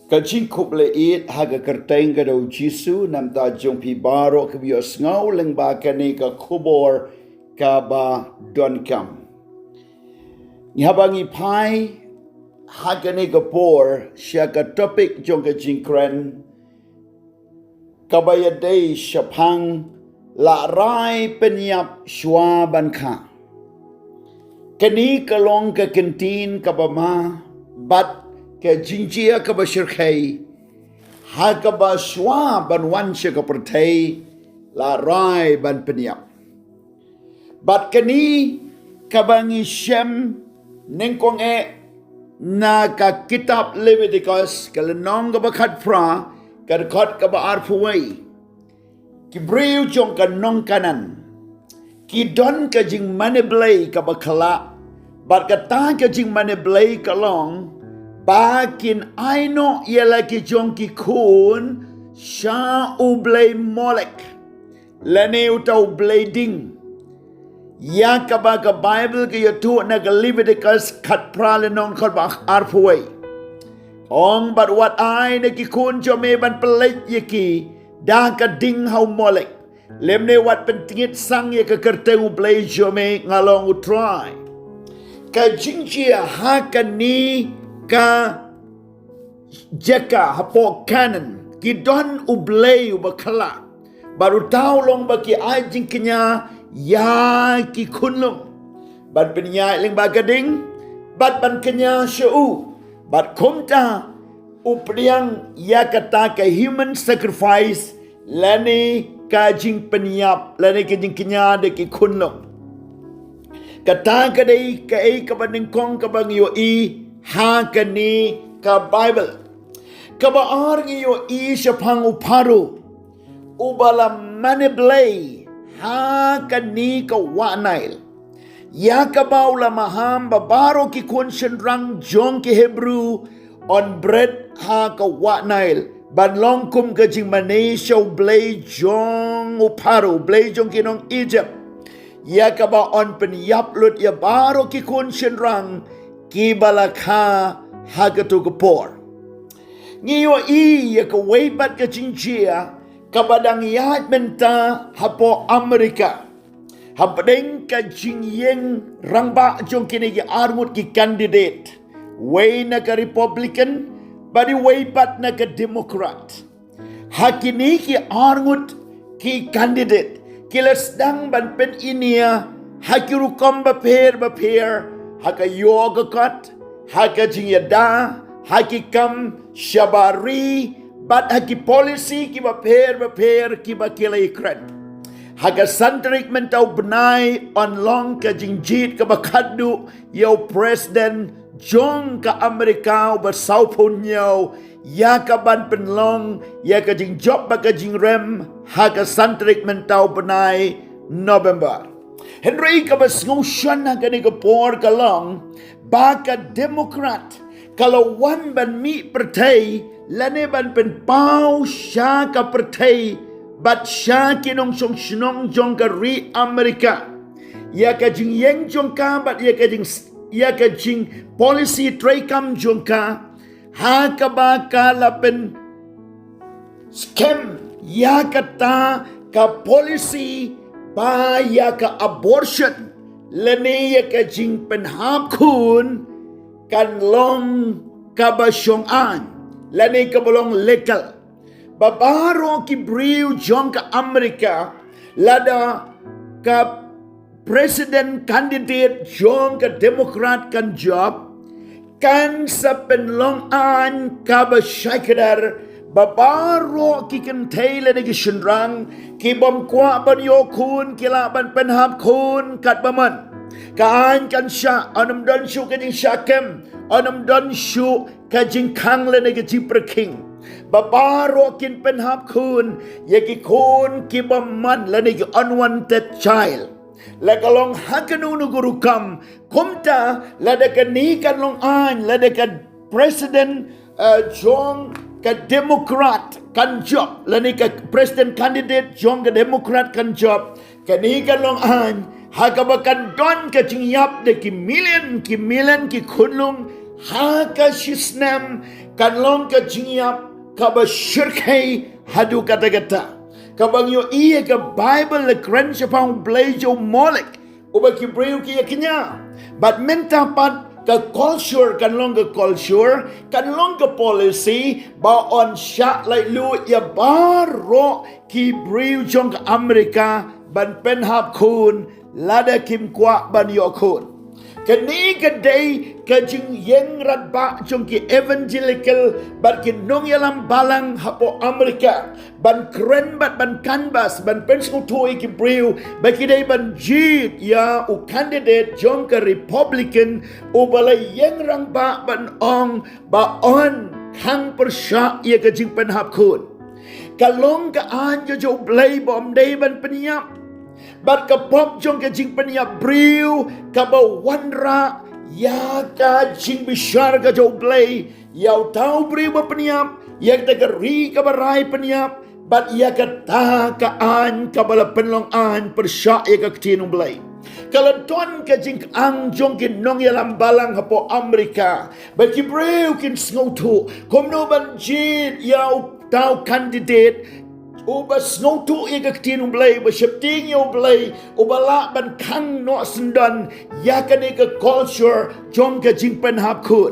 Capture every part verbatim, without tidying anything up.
Ka jingkhublei ïeit ha ka kyrteng ka jong u Jisu, namar jong phi baroh kiba ïohsngew lyngba kane ka khubor kaba donkam. Ngi haba ngi phai ha kane ka por sha ka topic jong ka jingkren kaba ïadei shaphang la rai pynïap shuwa ban kha. Kane ka long ka kyntien kaba ma bad ka jingjia kaba shyrkhei ha kaba shuwa ban wan sha ka pyrthei la rai ban pynïap. Bad kane kaba ngi shem nyngkong eh na ka kitab Leviticus ka lynnong kaba khatphra ka dkhot kaba arphew wei. Ki briew jong ka nong Kanaan ki don ka jingmane blei kaba khyllah, bad kata ka jingmane blei ka long ba kin ai noh ïa la ki jong ki khun sha u blei Molek, lane uta u blei ding. Ïa kaba ka Baibl ka ïathuh na ka Leviticus khatphra lynnong khatba arphew wei. Ong, bad wat ai na ki khun jong me ban pynleit ïa ki da ka ding ha u Molek, lymne wat pyntngit sang ïa ka kyrteng u blei jong me, nga long U Trai. Ka jingjia ha kane ka jaka hapoh Kanaan ki don u blei uba khyllah, bad uta u long ba ki ai jingkñia ïa ki khunlung ban pynïaid lyngba ka ding bad ban kñia sha u, bad kumta u pdiang ïa kata ka human sacrifice, lane ka jingpynïap, lane ka jingkñia da ki khunlung. Kata ka dei kaei kaba nyngkong kaba ngi ïohi ha kane ka Baibl. Kaba ar ngi ïohi shaphang u Pharaoh uba la mane blei ha kane ka wah Nail. Ïa kaba u la maham ba baroh ki khun shynrang jong ki Hebru yn bret ha ka wah Nail ban long kum ka jingmane sha u blei jong u Pharaoh, u blei jong ki nong Egypt. Ïa kaba yn pynïap lut ïa baroh ki khun shynrang kiba la kha ha kato ka por. Ngi ïohi ïa kawei pat ka jingjia kaba dang ïaid mynta hapoh Amerika. Hapdeng ka jingïeng rangbah jong kine ki arngut ki candidate, wei na ka Republican bad iwei pat na ka Democrat. Ha kine ki arngut ki candidate ki la sdang ban pyninia ha ki rukom bapher bapher, ha ka ïoh ka kot, ha ka jingïada, ha ki kam shaba ri, bad ha ki policy kiba pher bapher kiba ki la ïakren. Ha ka san tarik mynta u bnai yn long ka jingjied kaba khatduh ïa u President jong ka Amerika uba sawphew hynñiew, ïa kaban pynlong ïa ka jingjop bad ka jingrem ha ka san tarik mynta u bnai November. Hynrei kaba sngewshan ha kane ka por ka long ba ka Democrat ka la wan ban mih pyrthei lane ban pynpaw sha ka pyrthei bad sha ki nongshong shnong jong ka ri Amerika ïa ka jingïeng jong ka bad ïa ka jing, ïa ka jing policy treikam jong ka, ha kaba ka la pynskhem ïa kata ka policy ba ïa ka abortion lane ïa ka jingpynhap khun kan long kaba shong aiñ lane kaba long legal. Ba baroh ki briew jong ka Amerika, lada ka president candidate jong ka Democrat kan jop, kan sa pynlong aiñ kaba shai kdar ba baroh ki kynthei lane ki shynrang ki bym kwah ban ïoh khun ki lah ban pynhap khun katba mon. Ka aiñ kan shah, yn ym don shuh ka jingshah kem, yn ym don shuh ka jingkhang lane ka jingpyrkhing. Ba baroh kin pynhap khun ïa ki khun kiba mon lane ki unwanted child. La ka long ha kano kano ka rukom, kumta lada kane kan long aiñ, lada ka president, eh, jong ka Democrat kan jop lane ka president candidate jong ka Democrat kan jop, kane kan long aiñ ha kaba kan don ka jingïap da ki million ki million ki khunlung ha ka shisnem kan long ka jingïap kaba shyrkhei haduh katta katta. Kaba ngi ïohi ïa ka Baibl la kren shaphang u blei jong u Molek, uba ki briew ki ïa kñia. Bad mynta pat ka culture kan long ka culture, kan long ka policy, ba yn shah laitluid ïa baroh ki briew jong ka Amerika ban pynhap khun lada kim kwah ban ïoh khun. Kane ka dei ka jingïeng radbah jong ki evangelical bad ki nongïalam balang hapoh Amerika ban kren bad ban canvass, ban pynsngewthuh ïa ki briew ba ki dei ban jied ïa u candidate jong ka Republican uba la ïeng rangbah ban ong ba yn khang pyrshah ïa ka jingpynhap khun. Ka long ka aiñ ka jong u Blei ba ym dei ban pynïap. Bad ka pop jong ka jingpynïap briew kaba wanrah ïa ka jingbishar ka jong u Blei ïa uta u briew ba pynïap, ïa kata ka ri kaba rai pynïap, bad ïa kata ka aiñ kaba la pynlong aiñ pyrshah ïa ka ktien u Blei. Ka la don ka jingkyang jong ki nongïalam balang hapoh Amerika ba ki briew kin sngewthuh kumno ban jied ïa uta u candidate uba sngewthuh ïa ka ktien u Blei, uba sheptieng ïa u Blei, uba lah ban khang noh syndon ïa kane ka culture jong ka jingpynhap khun.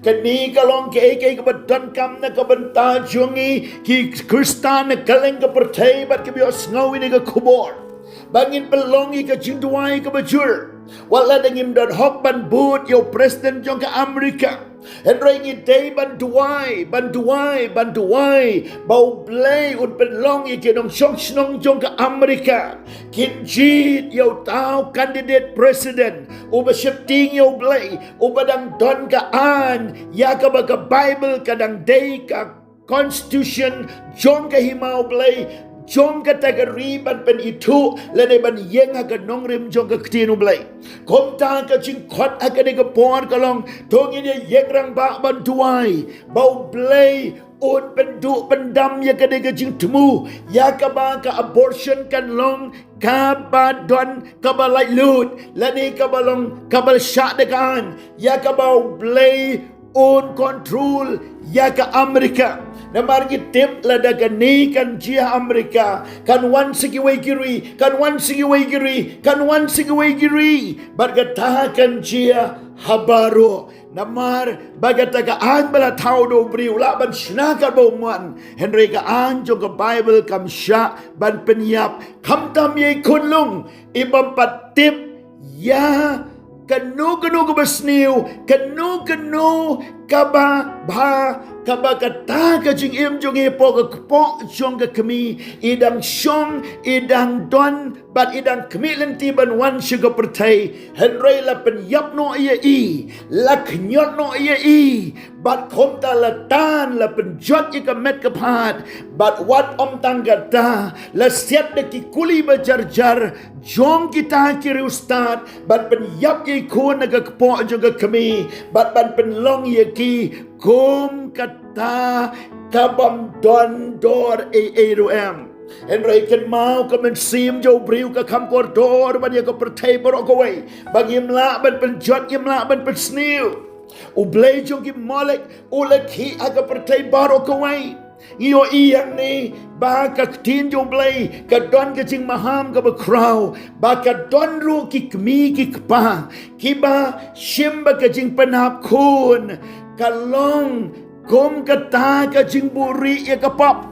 Kane ka long kaei kaei kaba donkam na ka bynta jong ngi ki Khristan na kylleng ka pyrthei bad kiba ïohsngew ïa kane ka khubor, ba ngin pynlong ïa ka jingduwai kaba jur. Wat la dang ngim don hok ban bud ïa u president jong ka Amerika, hynrei ngi dei ban duwai, ban duwai, ban duwai ba u Blei un pynlong ïa ki nongshong shnong jong ka Amerika kin jied ïa uta u candidate president uba sheptieng ïa u Blei, uba dang don ka aiñ ïa kaba ka Baibl ka dang dei ka constitution jong ka hima u Blei jong kata ka ri ban pynithuh lane ban ïeng ha ka nongrim jong ka ktien u Blei. Kumta ka jingkhot ha kane ka por ka long, to ngin ïa ïeng rangbah ban duwai ba u Blei un pynduh pyndam ïa kane ka jingthmu ïa kaba ka abortion kan long kaba don kaba laitluid lane kaba long kaba shah da ka aiñ, ïa kaba u Blei un control ïa ka Amerika. Namar ngi tip lada kane kan jia ha Amerika, kan wan sa kiwei ki ri, kan wan sa kiwei ki ri, kan wan sa kiwei ki ri, bad kata kan jia ha baroh. Namar ba kata ka aiñ ba la thaw da u briew lah ban shna katba u mon, hynrei ka aiñ jong ka Baibl kam shah ban pynïap, khamtam ïa i khunlung i bym pat tip ïa kano kano kaba sniew, kano kano kaba bha, kaba kata ka jingim jong i hapoh ka kpoh jong ka kmie i dang shong, i dang don bad i dang khmih lynti ban wan sha ka pyrthei. Hynrei la pynïap noh ïa i, la khñiot noh ïa i, bad kumta la tan, la pynjot ïa ka met ka phad. Bad wat ym tang kata, la siat da ki kuli ba jar jar jong kita ki riewstad ban pynïap ïa i khun na ka kpoh jong ka kmie bad ban pynlong ïa ki kum kata ka bym don dor ei ei ruh em. Hynrei kynmaw, ka mynsiem jong u briew ka kham kordor ban ïa ka pyrthei baroh kawei, ba ngim lah ban pynjot, ngim lah ban pynsniew. U blei jong ki Molek u la khih ha ka pyrthei baroh kawei. Ngi ïohi hangne ba ka ktien jong u Blei ka don ka jingmaham kaba khraw, ba ka don ruh ki kmie ki kpa kiba shim ba ka jingpynhap khun ka long kum kata ka jingbuhrieh ïa ka pop,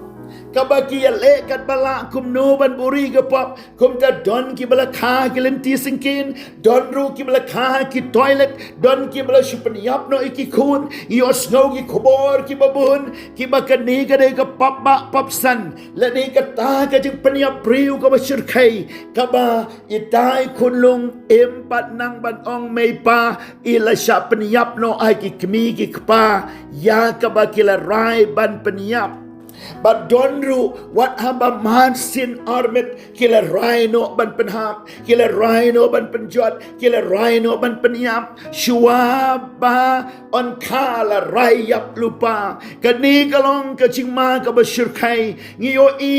kaba ki ïaleh katba lah kumno ban buhrieh ïa ka pop. Kumta don kiba la kha ha ki lynti syngkien, don ruh kiba la kha ha ki toilet, don kiba la shu pynïap noh ïa ki khun. Ïohsngew ki khubor kiba bun kiba kane ka dei ka pop bah pop san, lane kata ka jingpynïap briew kaba shyrkhei, kaba itai khunlung im pat nang ban ong mei pa, i la shah pynïap noh ha ki kmie ki kpa ïa kaba ki la rai ban pynïap. Bad don ruh wat haba mar sien armet ki la rai noh ban pynhap, ki la rai noh ban pynjot, ki la rai noh ban pynïap. Shuwa ba yn kha la rai ïap lypa. Kane ka long ka jingma kaba shyrkhei. Ngi ïohi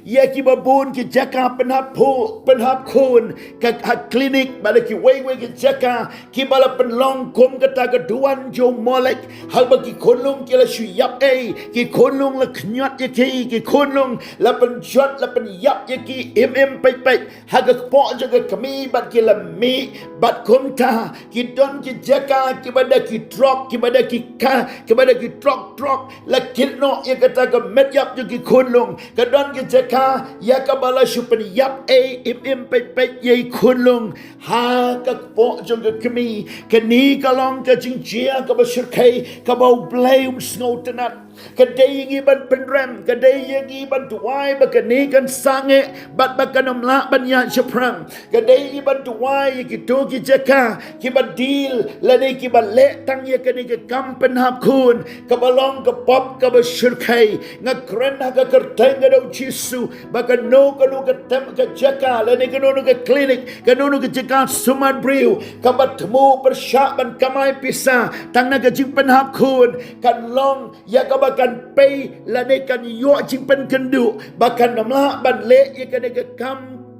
ïa kiba bun ki jaka pynhap phu, pynhap khun, ka ha klinik bad ha kiwei kiwei ki jaka kiba la pynlong kum kata ka duwan jong u Molek, haba ki khunlung ki la shu ïap ei, ki khunlung la khñiot ïa ki, ki khunlung la pynjot, la pynïap ïa ki im im peit peit ha ka kpoh jong ka kmie bad ki la mih. Bad kumta ki don ki jaka kiba da ki trok, kiba da ki ka, kiba da ki trok trok, la kit noh ïa kata ka met ïap jong ki khunlung. Ka don ki jaka ïa kaba la shu pynïap ei im im peit peit ïa i khunlung ha ka kpoh jong ka kmie. Kane ka long ka jingjia kaba shyrkhei kaba U Blei um sngewtynnat. Ka dei ïa ngi ban pynrem, ka dei ïa ngi ban duwai ba kane kan sangeh bad ba kan ym lah ban ïaid shaphrang. Ka dei ïa ngi ban duwai ïa kito ki jaka kiba deal lane kiba leh tang ïa kane ka kam pynhap khun, kaba long ka pop kaba shyrkhei. Nga kren ha ka kyrteng ka jong U Jisu ba kano kano ka tem ka jaka lane kano kano ka klinik, kano kano ka jaka sumar briew kaba thmu pyrshah ban kamai pisa tang na ka jingpynhap khun, kan long ïa kaba kan pei lane kan ïoh jingpynkynduh ba kan ym lah ban leh ïa kane ka kam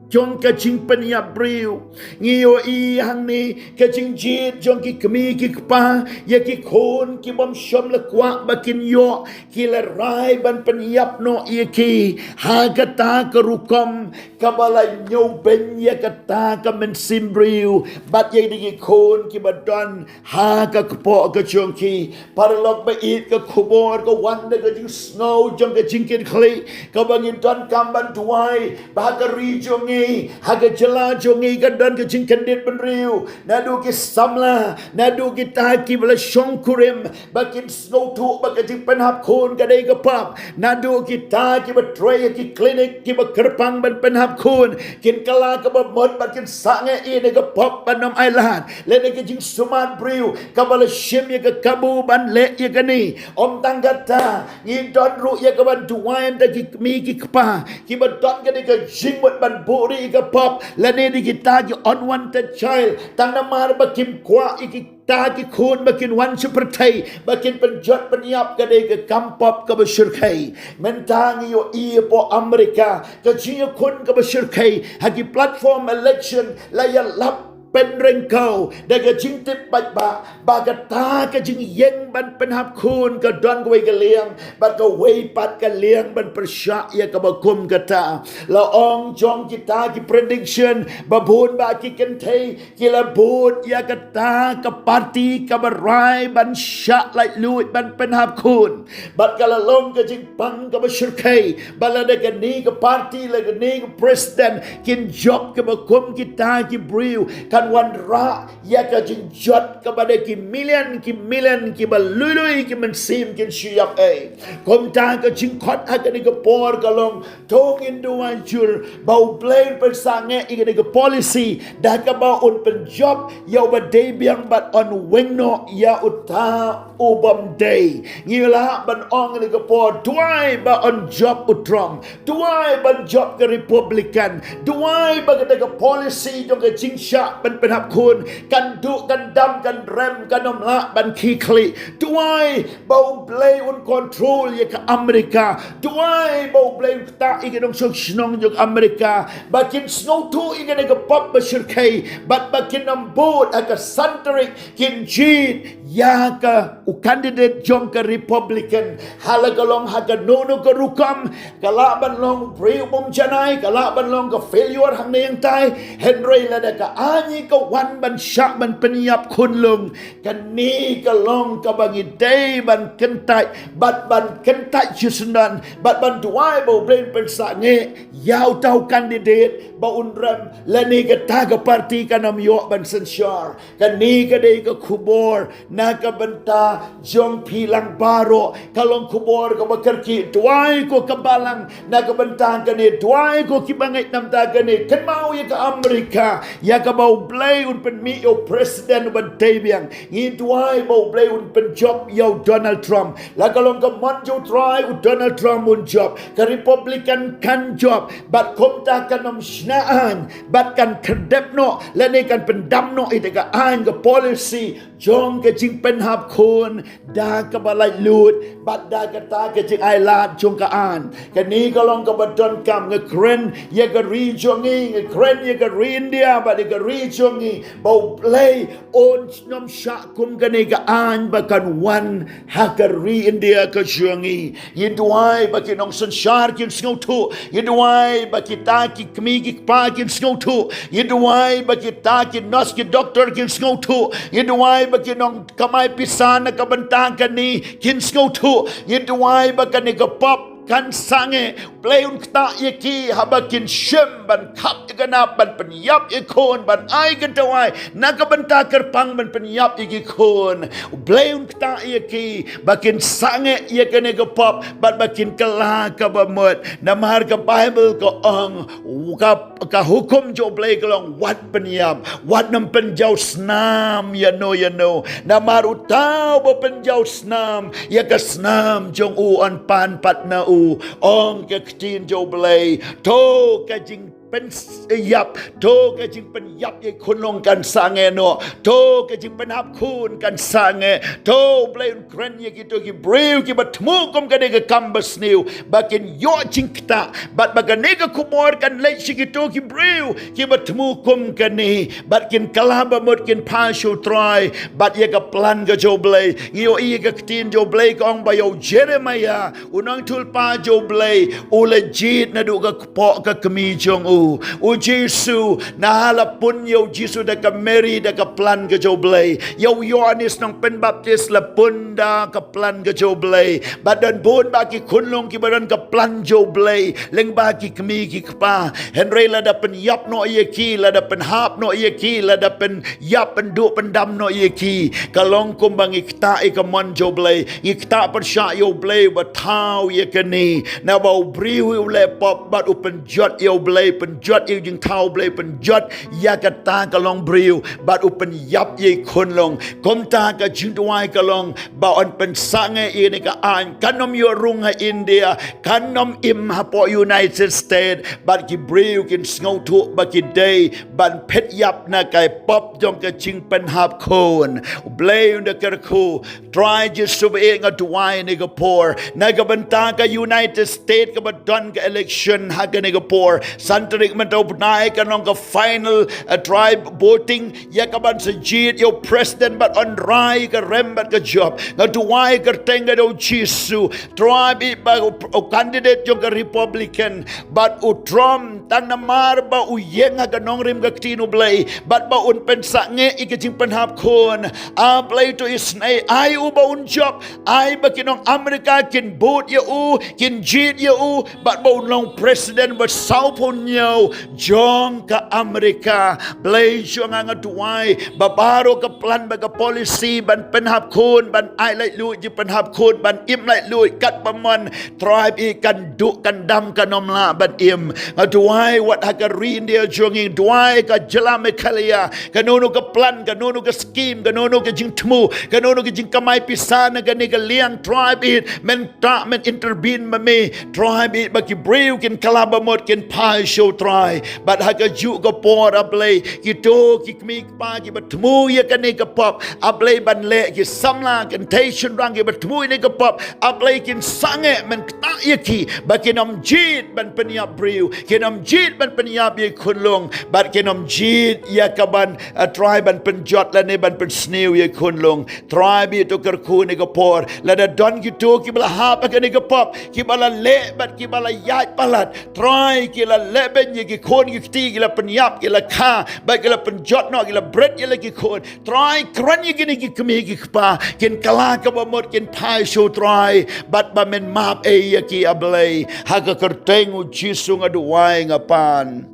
jong ka jingpynïap briew. Ngi ïohi hangne ka jingjied jong ki kmie ki kpa ïa ki khun ki bym shym la kwah ba kin ïoh, ki la rai ban pynïap noh ïa ki. Ha kata ka rukom kaba la ñiewbeiñ ïa kata ka mynsiem briew bad ïa ki khun kiba don ha ka kpoh ka jong ki. Paralok ba ïeit, ka khubor ka wan da ka jingsngew jong ka jingkitkhlieh kaba ngi donkam ban duwai ba ha ka ri jong ngi, ha ka jylla jong ngi, kan don ka jingkyndit bynriew naduh ki samla, naduh kita kiba la shongkurim ba kin sngewthuh ba ka jingpynhap khun ka dei ka pop, naduh kita kiba trei ha ki klinik kiba kyrpang ban pynhap khun kin kylla kaba mut ba kin sangeh ïa kane ka pop ban ym ailad lane ka jingsumar briew kaba la shim ïa ka kabu ban leh ïa kane. Ym tang kata, ngi don ruh ïa kaban duwai da ki kmie ki kpa kiba don kane ka jingmut ban buhrieh ïa ka pop lane da kita ki unwanted child tang namar ba kim kwah ïa kita ki khun ba kin wan sha pyrthei ba kin pynjot pynïap. Ka dei ka kam pop kaba shyrkhei. Mynta ngi ïohi hapoh Amerika ka jingïakhun kaba shyrkhei ha ki platform election la ïalap pynryngkew da ka jingtip paidbah ba kata ka jingïeng ban pynhap khun ka don kawei ka liang bad kawei pat ka liang ban pyrshah ïa kaba kum kata. La ong jong kita ki prediction ba bun ba ki kynthei ki la bud ïa kata ka party kaba rai ban shah laitluid ban pynhap khun. Bad ka la long ka jingpang kaba shyrkhei ba lada kane ka party, lada kane ka president kin jop kaba kum kita ki briew, kan wanrah ïa ka jingjot kaba da ki million ki million kiba lui lui ki mynsiem kin shu ïap ei. Kumta ka jingkhot ha kane ka por ka long, to ngin duwai jur ba U Blei un pynsangeh ïa kane ka policy da kaba un pynjop ïa uba dei biang bad un weng noh ïa uta u bym dei. Ngi lah ban ong ha kane ka por, duwai ba un jop u Trump, duwai ban jop ka Republican, duwai ba kata ka policy jong ka jingshah ban pynhap khun kan duh, kan dam, kan rem, kan ym lah ban khie khlieh. Duwai ba U Blei un control ïa ka Amerika. Duwai ba U Blei un ktah ïa ki nongshong shnong jong Amerika ba kin sngewthuh ïa kane ka pop ba shyrkhei bad ba kin ym bud. Ha ka san tarik kin jied ïa ka u candidate jong ka Republican. Ha la ka long ha kano kano ka rukom, ka lah ban long u briew bym janai, ka lah ban long ka failure hangne hangtai, hynrei lada ka aiñ ka wan ban shah ban pynïap khunlung, kane ka long kaba ngi dei ban kyntait bad ban kyntait shisyndon bad ban duwai ba U Blei un pynsangeh ïa uta u candidate ba un rem lane kata ka party kan ym ïoh ban synshar. Kane ka dei ka khubor na ka bynta jong phi lang baroh. Ka long khubor kaba kyrkieh. Duwai ko ka balang na ka bynta kane. Duwai ko kiba ngeit na ka bynta kane. Kynmaw ïa ka Amerika, ïa kaba U Blei un pynmih ïa u president uba dei biang. Ngi duwai ba U Blei un pynjop ïa u Donald Trump. La ka long ka mon jong U Trai, u Donald Trump un jop. Ka Republican kan jop. Bad kumta kan ym shna aiñ. Bad kan khyrdep noh. Lane kan pyndam noh ïa ka aiñ, ka policy jong ka jingpynhap khun da kaba laitluid bad da kata ka jingailad jong ka aiñ. Kane ka long kaba donkam. Nga kren ïa ka ri jong ngi, nga kren ïa ka ri India bad ïa ka ri jong ngi, ba U Blei un ym shah kum kane ka aiñ ba kan wan ha ka ri India ka jong ngi. Ngi duwai ba ki nongsynshar kin sngewthuh. Ngi duwai ba kita ki kmie ki kpa kin sngewthuh. Ngi duwai ba kita ki nurse ki doktor kin sngewthuh. Ngi duwai ba ki nongkamai pisa na ka bynta kane kin sngewthuh. Ngi duwai ba kane ka pop kan sangeh. Blei un ktah ïa ki haba kin shim ban khap ïa ka nap, ban pynïap ïa khun, ban ai ka dawai na ka bynta kyrpang ban pynïap ïa ki khun. Blei un ktah ïa ki ba kin sangeh ïa kane ka pop bad ba kin kylla kaba mut. Namar ka Baibl ka ong, ka, ka hukum jong U Blei ka long, wat pynïap, wat nym pynjaw snam ïano ïano. Namar uta uba pynjaw snam, ïa ka snam jong u yn pan pat na u, ong ka ktien jong U Blei. To ka jingpynïap, to ka jingpynïap ïa khunlung kan sangeh noh. To ka jingpynhap khun kan sangeh. To U Blei un kren ïa kito ki briew kiba thmu kum kane ka kam basniew, ba kin ïoh jingktah bad ba kane ka khubor kan leit sha kito ki briew kiba thmu kum kane, bad kin kylla ba mut, kin phai sha U Trai bad ïa ka plan ka jong U Blei. Ngi ïohi ïa ka ktien jong U Blei ka ong ba ïa u Jeremiah, u nongïathuhlypa jong U Blei, u la jied naduh ka kpoh ka kmie jong u. U Jisu, na la pun ïa u Jisu da ka Mary, da ka plan ka jong U Blei. Ïa u Ïoannis Nongpynbaptis la pun da ka plan ka jong U Blei. Bad don bun bah ki khunlung kiba don ka plan jong U Blei lyngba ki kmie ki kpa. Hynrei lada pynïap noh ïa ki, lada pynhap noh ïa ki, lada pynïap pynduh pyndam noh ïa ki, ka long kumba ngi ktah ïa ka mon jong U Blei. Ngi ktah pyrshah ïa U Blei uba thaw ïa kane. Naba u briew u leh pop bad u pynjot ïa U Blei, pynjot ïa ka jingthaw U Blei, pynjot ïa kata ka longbriew bad u pynïap ïa i khunlung. Kumta ka jingduwai ka long ba yn pynsangeh ïa kane ka aiñ, kan ym ïoh rung ha India, kan ym im hapoh United States, bad ki briew kin sngewthuh ba ki dei ban phet ïap na ka pop jong ka jingpynhap khun. U Blei un da kyrkhu. Trai Jisu ba ïeit, nga duwai ha kane ka por na ka bynta ka United States kaba don ka election ha kane ka por. San tarik mynta u bnai kan long ka final, uh, Trai, voting ïa kaban sa jied ïa u president bad yn rai ka rem bad ka jop. Nga duwai kyrteng ka jong u Jisu. Trai, ba u, u candidate jong ka Republican bad u Trump, tang namar ba u ïeng ha ka nongrim ka ktien U Blei bad ba un pynsangeh ïa ka jingpynhap khun. A Blei, to isynei, ai u ba un jop, ai ba ki nong Amerika kin bud ïa u, kin jied ïa u bad ba un long president ba sawphew hynñiew jong ka Amerika. Blei jong nga, nga duwai ba baroh ka plan bad ka policy ban pynhap khun, ban ai laitluid jingpynhap khun, ban im laitluid katba mon, Trai, i kan duh kan dam kan ym lah ban im. Nga duwai wat ha ka ri India jong ngi, duwai ka jylla Meghalaya, kano kano ka plan, kano kano ka skim, kano kano ka jingthmu, kano kano ka jingkamai pisa na kane ka liang, Trai, men ktah, men intervene ma me, Trai, ba ki briew kin kylla ba mut, kin phai sha u Trai. Bad ha kajuh ka por, A Blei, kito ki kmie ki kpa kiba thmu ïa kane ka pop, A Blei, ban leh ki samla kynthei shynrang kiba thmu ïa kane ka pop, A Blei, kin sangeh, men ktah ïa ki ba kin ym jied ban pynïap briew, kin ym jied ban pynïap ïa i khunlung, bad kin ym jied ïa kaban, a Trai, ban pynjot lane ban pynsniew ïa i khunlung. Trai, ba to kyrkhu ha kane ka por, lada don kito kiba la hap ha kane ka pop, kiba la leh bad kiba la ïaid palat, Trai, ki la lehbeiñ ïa ki khun ki kti, ki la pynïap, ki la kha, bad ki la pynjot noh, ki la bret ïa la ki khun. Trai, kren ïa kine ki kmie ki kpa, kin kylla kaba mut, kin phai sha u Trai, bad ba men map ei ïa ki, A Blei, ha ka kyrteng u Jisu nga duwai nga pan.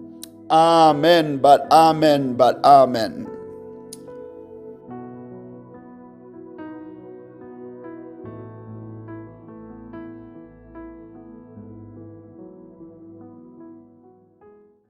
Amen bad amen bad amen.